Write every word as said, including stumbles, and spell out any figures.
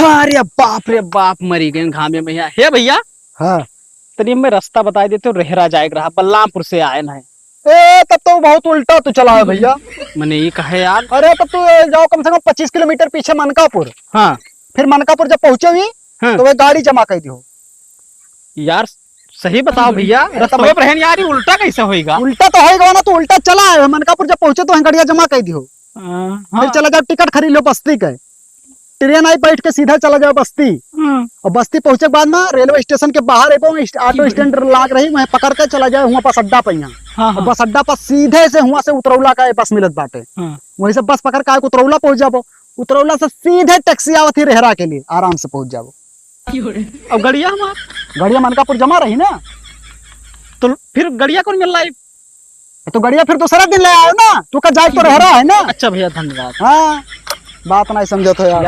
अरे बाप रे बाप, मरी गए घामे में यहाँ। हे भैया, हाँ। तनी हमें रास्ता बताइ देते हो, रेहरा जाए के रहा, बलरामपुर से आए ना है। ए, तब तो बहुत उल्टा तू चला है भैया। मने ये कहे यार। अरे, तब तू जाओ कम से कम पच्चीस किलोमीटर पीछे मनकापुर। हाँ। फिर मनकापुर जब पहुँचे हुई, हाँ। तो वह गाड़ी जमा कर दियो। यार, सही बताओ भैया, अरे, तब रस्तवे पर है यार, ये उल्टा कैसे होएगा? उल्टा तो होएगा ना, तू उल्टा चला है, मनकापुर जब पहुँचे तो वहीं गाड़िया जमा कर दियो। हाँ, फिर हाँ। चला जाओ, टिकट खरीद लो बस्ती के, ट्रेन आई, बैठ के सीधा चला जाओ बस्ती। हाँ। और बस्ती पहुँचे के बाद में रेलवे स्टेशन के बाहर एगो स्टे-, ऑटो स्टैंड लाग रही, वहीं पकड़ के चला जाओ, हुआं बस अड्डा पे यहाँ। हाँ, और हाँ। बस अड्डा पर सीधे से हुआं से उतरौला का बस मिलत बाटे। हाँ। वहीं से बस पकड़ के आके उतरौला पहुँच जाबो। उतरौला से सीधे टैक्सी आवत ही रेहरा के लिए, आराम से पहुँच जाबो। अब गड़िया हमार? गड़िया मनकापुर जमा रही ना। तो फिर गड़िया कौन मिल रहा है? तो गड़िया फिर दूसरा दिन ले आयो ना, तू का जाए तो रेहरा है ना। अच्छा भैया, धन्यवाद। हाँ, बात नहीं समझत हो यार।